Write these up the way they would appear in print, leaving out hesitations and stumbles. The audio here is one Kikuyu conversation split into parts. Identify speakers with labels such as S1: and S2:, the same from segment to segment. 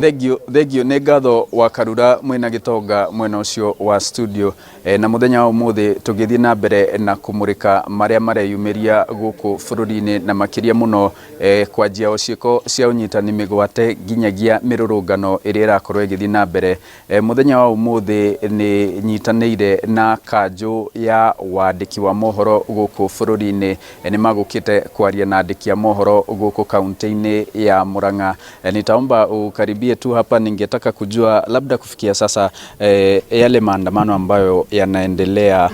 S1: Thank you, thank you. Nĩ ngatho wa Karura mwĩna gĩtonga mwena ũcio wa studio. Na mũthenya wa ũmũthĩ tũgĩthiĩ na mbere na kũmũrĩka marĩa mareyumĩria gũkũ bũrũri-inĩ na makĩria mũno kwanjia o ciĩko cia ũnyitani mĩgwate nginyagia mĩrũrũngano ĩrĩa ĩrakorwo ĩgĩthiĩ na mbere. Mũthenya wa ũmũthĩ nĩ nyitanĩire na kanjũ ya wandĩki wa mohoro gũkũ bũrũri-inĩ. Nĩ magũkĩte kwaria na andĩki a mohoro gũkũ kaunti-inĩ ya Murang'a. Nitaomba ukaribie tu hapa, ningetaka kujua labda kufikia sasa yale maandamano ambayo yanaendelea,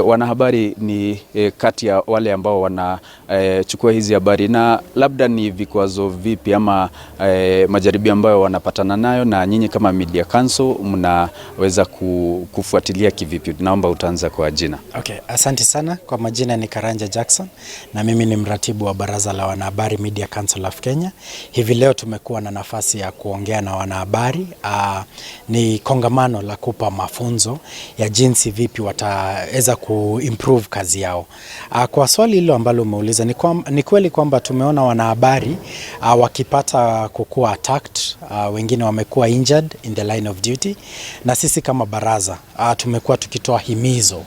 S1: wanahabari ni kati ya wale ambao wanachukua hizi habari, na labda ni vikwazo vipi ama majaribio ambayo wanapatana nayo, na nyinyi kama Media Council mnaweza kufuatilia kivipi? Naomba utaanza kwa jina.
S2: Okay, asante sana. Kwa majina ni Karanja Jackson na mimi ni mratibu wa Baraza la Wanahabari, Media Council of Kenya. Hivi leo tumekuwa na nafasi ya kuongea na wanahabari. Ni kongamano la kupa mafunzo ya jinsi vipi wataweza kuimprove kazi yao. Kwa swali hilo ambalo umeuliza ni kweli kwamba tumeona wanahabari wakipata kukuwa attacked, wengine wamekuwa injured in the line of duty, na sisi kama baraza tumekuwa tukitoa himizo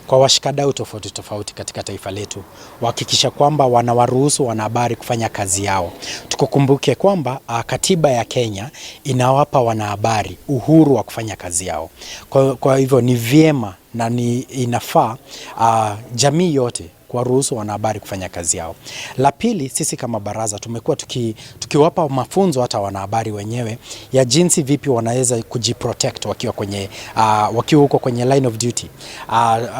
S2: kwa washikadau tofauti tofauti katika taifa letu kuhakikisha kwamba wanawaruhusu wanahabari kufanya kazi yao. Tukukumbuke kwamba katiba ya Kenya inawapa wanahabari uhuru wa kufanya kazi yao. Kwa hivyo ni vyema na ni inafaa jamii yote kuwaruhusu wanahabari kufanya kazi yao. La pili, sisi kama baraza tumekuwa tukiwapa mafunzo hata wanahabari wenyewe ya jinsi vipi wanaweza kujiprotect wakiwa huko kwenye line of duty.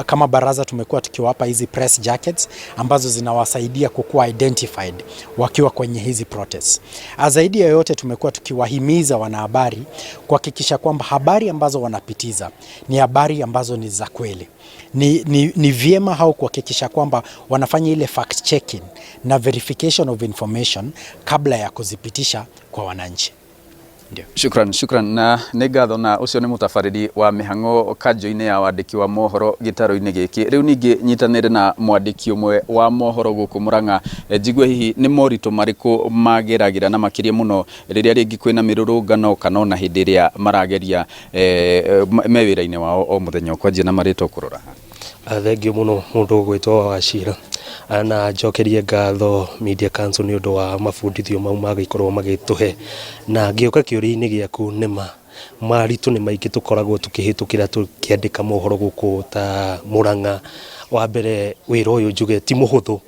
S2: Kama baraza tumekuwa tukiwapa hizi press jackets ambazo zinawasaidia kukuwa identified wakiwa kwenye hizi protests. Zaidi ya yote, tumekuwa tukiwahimiza wanahabari kuhakikisha kwamba habari ambazo wanapitiza ni habari ambazo ni za kweli. Ni vyema hao kuhakikisha kwamba wanafanya ile fact checking na verification of information kabla ya kuzipitisha kwa wananchi. Ndio.
S1: Shukran, shukran, na nĩ ngatho. Na ũcio nĩ mũtabarĩri wa mĩhang'o kanjũ-inĩ ya wandĩki wa mohoro gĩtarũ-inĩ gĩkĩ. Rĩu ningĩ nyitanĩre na mwandĩki ũmwe wa mohoro gũkũ Murang'a, njigue hihi nĩ moritũ marĩkũ mageragĩra na makĩria mũno rĩrĩa rĩngĩ kwĩna mĩrũrũngano kana ona hĩndĩ ĩrĩa marageria me wĩra-inĩ wao o mũthenya. Ũkwanjia na marĩtwa, kũrora.
S3: Thengiũ mũno mũndũ ũgwĩtwo Wachira, na njokerie ngatho Media Council nĩ ũndũ wa mabundithio mau magĩkorwo magĩtũhe. Na ngĩũka kĩũria-inĩ gĩaku, nĩma maritũ nĩ maingĩ tũkoragwo tũkĩhĩtũkĩra tũkĩandĩka mohoro gũkũ ta Murang'a. Wa mbere, wĩra ũyũ njuge ti mũhũthũ,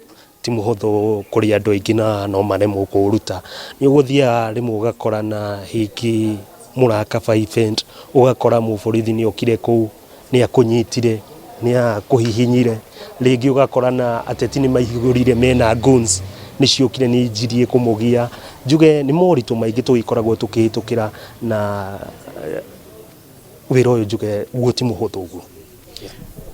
S3: ti mũhũthũ kũrĩ andũ aingĩ na no maremwo kũũruta. Nĩ ũgũthiaga rĩmwe ũgakora na hĩngĩ mũrakaba event, ũgakora mũborithi nĩ okire kũu, nĩ akũnyitire, nĩ akũhihinyire. Rĩngĩ ũgakora na ateti nĩ maihũrire mena guns, nĩ ciũkire, nĩ injirie kũmũgia. Njuge nĩ moritũ maingĩ tũgĩkoragwo tũkĩhĩtũkĩra na wĩra ũyũ njuge guo ti mũhũthũ ũguo.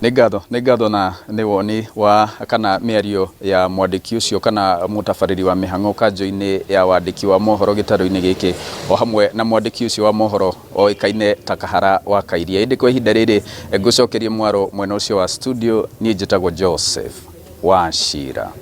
S1: Nĩ ngatho, nĩ ngatho. Na nĩ woni wa kana mĩario ya mwandĩki ũcio kana mũtabarĩri wa mĩhang'o kanjũ-inĩ ya wandĩki wa mohoro gĩtarũ-inĩ gĩkĩ, o hamwe na mwandĩki ũcio wa mohoro oĩkaine ta Kahara wa Kairia. Ĩndĩ kwa ihinda rĩrĩ ngũcokerie mwaro mwena ũcio wa studio. Niĩ njĩtagwo Joseph Wachira.